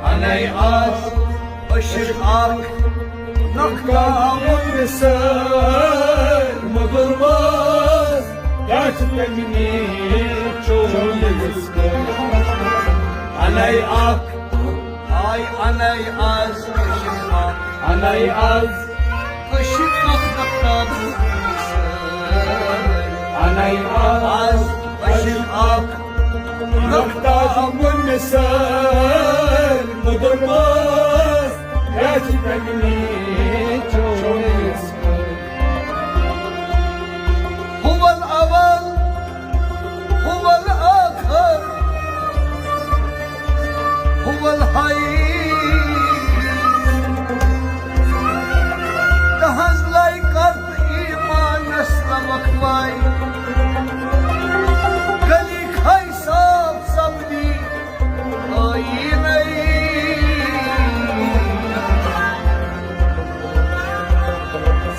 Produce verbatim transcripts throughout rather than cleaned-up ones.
انے آز عشق اکھ نقطہ آمُت مثال، مگر واز کیٛاہ چھِ تَمہِ نیٖچ چومِس کٔر؟ انے اکھ آے، انے آز عشق اکھ، انے آز عشق اکھ نقطہ آمُت مثال، انے آز عشق اکھ نقطہ آمُت مثال، مگر واز کیٛاہ چھِ تَمہِ نیٖچ چومِس کٔر؟ هو الأول، هو الآخر، هو الحي. تہنٛز لے کتھ ایمانس لمکھ وے، کلی کھے صاف سپدی آیینَے۔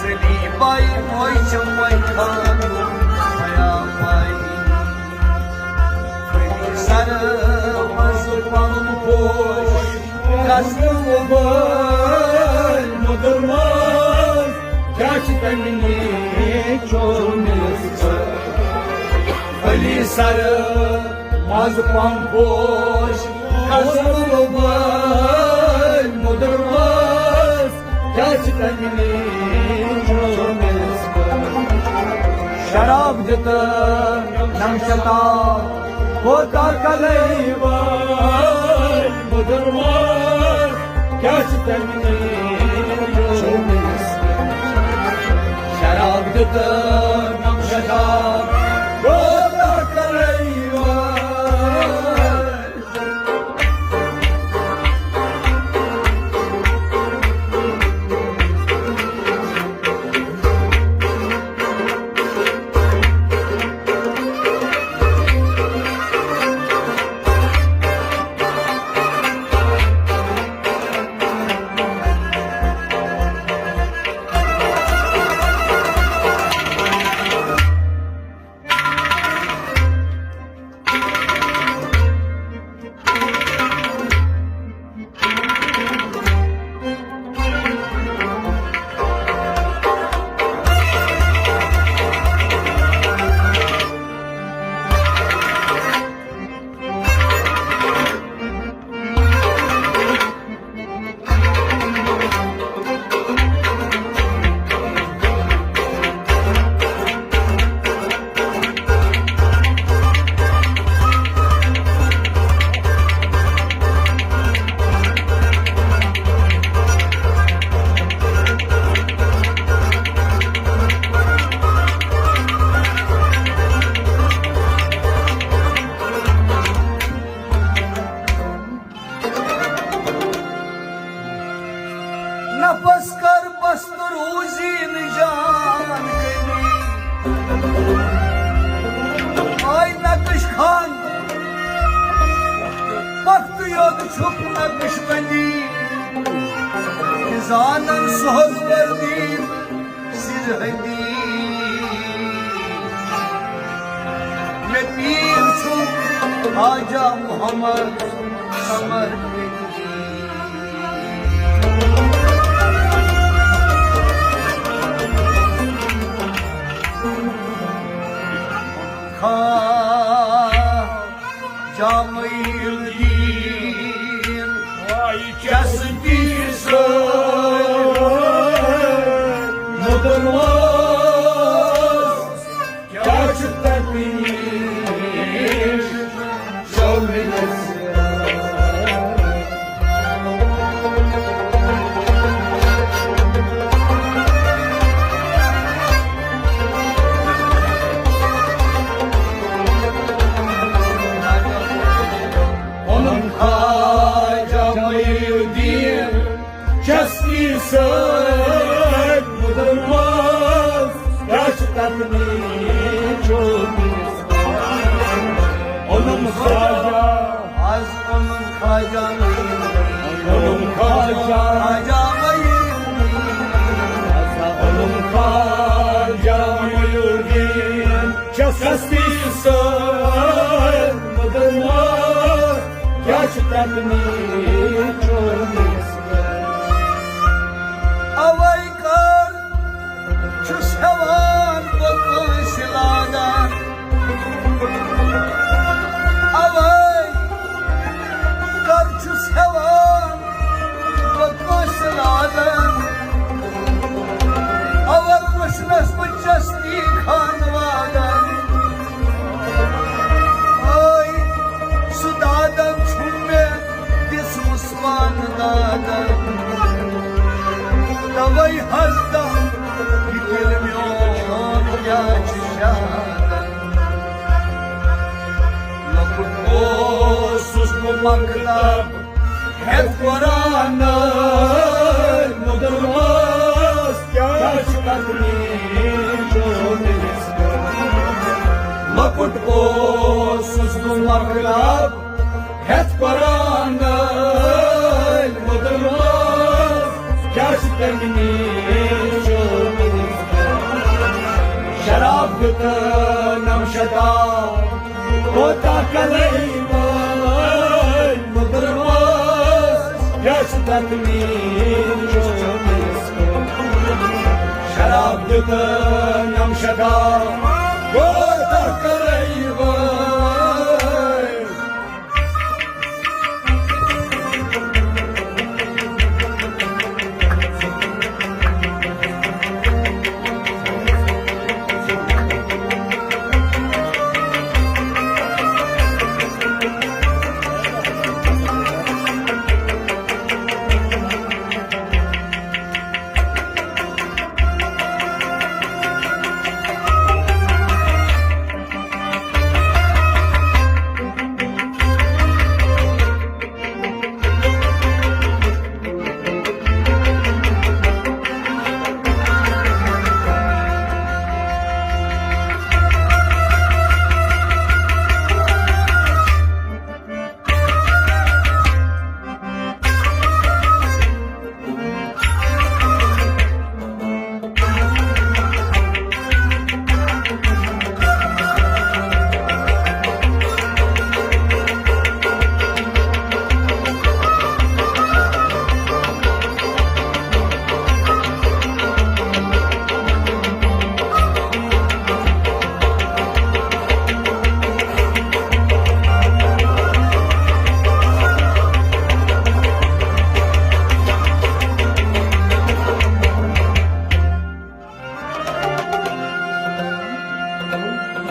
صلیبَے مۄچھِ مۄکھان پیامَے۔ کلی سرٕ منٛز پنُن پوش گژھنہٕ وۄبٲلۍ مُدُر منٛز کیٛاہ چھِ تَمہِ نیٖچ چومِس؟ کلی سرٕ منٛز پنُن پوش گژھنہٕ وۄبٲلۍ مُدُر منٛز کیٛاہ چھِ تَمہِ نیٖچ چومِس؟ شراب دِتہٕ نم شتاب کوتاہ کلے وٲلۍ مُدُر مٲلۍ، کیٛاہ چھِ تَمہِ نِش؟ شراب دیُت نم شتاب کوتاہ کلے وٲلۍ۔ نفس کر بس تہٕ روٗزی نہٕ جان کٔمی۔ آے نقش خان، وقتہٕ یوت چھُکھ نقش بندی۔ زانن سہز وردی سِر ہندی۔ مےٚ پیٖر چھُ خواجہ محمد سمرقندی۔ خواجہ معین الدین چستی سۭتۍ مُدُر سستی سر مدر ماس، کیا چھ تکمیل چون؟ اوے کر چھُس ہٮ۪وان بہٕ کٲنٛسہِ لاگان۔ اوے کر چھُس ہٮ۪وان بہٕ کٲنٛسہِ لاگان۔ اَوَر وٕچھنَس بہٕ چستی خان وادن۔ اے سُہ دادن چھُم مےٚ دِژمٕژ پانہٕ دادن۔ توے ہردم یہِ دِل میون کیٛاہ چھُ شادن۔ لۄکُٹ اوسُس بہٕ مکتب ہیٚتھ قرآن، مُدُر اوس کیٛاہ چھُ تقدیٖر چون۔ لۄکُٹ اوسُس بہٕ مکتب ہیٚتھ قرآن، مُدُر اوس کیٛاہ چھُ تقدیٖر چون۔ شراب دیُت نم شتاب کوتاہ کلے وٲلۍ، مُدُر اوس یس تکمیٖل چھُ۔ شراب دیُت نم شتاب کوتاہ کلے وٲلۍ۔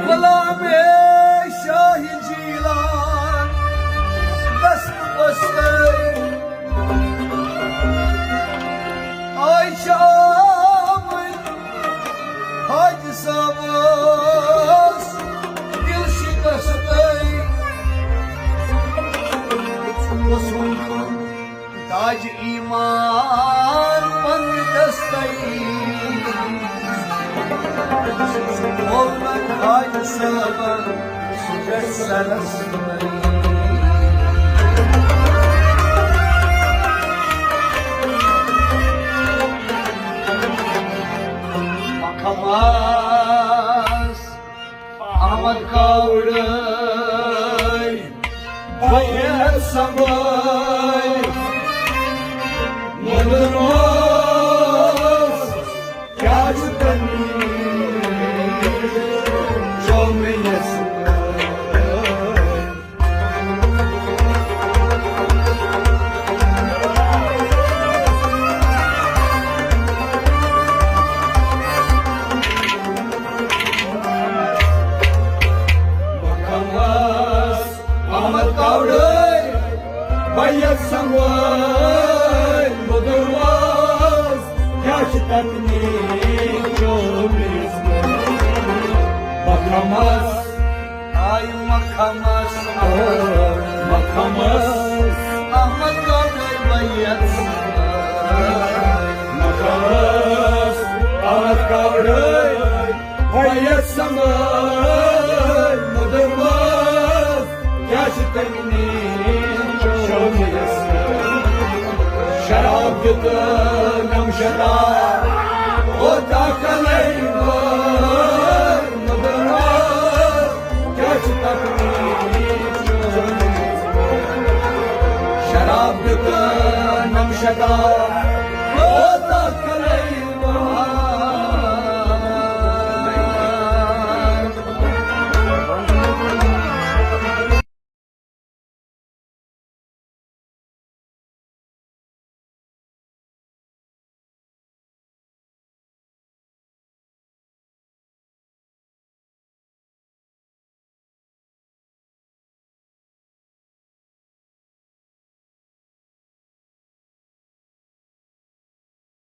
غلام شاہ جیلان دست بستر۔ آے شام حاج صاحب اوس دل شکستر۔ اوس وُنکُن تاج ایمان پننہِ دستَے۔ مولوی خواجہ صٲبَن سُہ گژھِ سرس منٛز۔ مخمس احمد کاوڑے، بہٕ یتھ سنبھٲلۍ، مُدُر اوس کیٛاہ چھُ تٔمۍ چومہٕ یَس۔ مخمس احمد کاوڑے، بہٕ یتھ سنبھٲلۍ، مُدُر اوس کیٛاہ چھُ تقدیٖر چومِس۔ مخمس آے مخمس، مخمس احمد کاوڑے، بہٕ یتھ سنبھٲلۍ۔ مخمس احمد کاوڑے، بہٕ یتھ سنبھٲلۍ، مُدُر اوس کیٛاہ چھُ تٔمۍ شوقیس۔ شراب دیُت نم شراب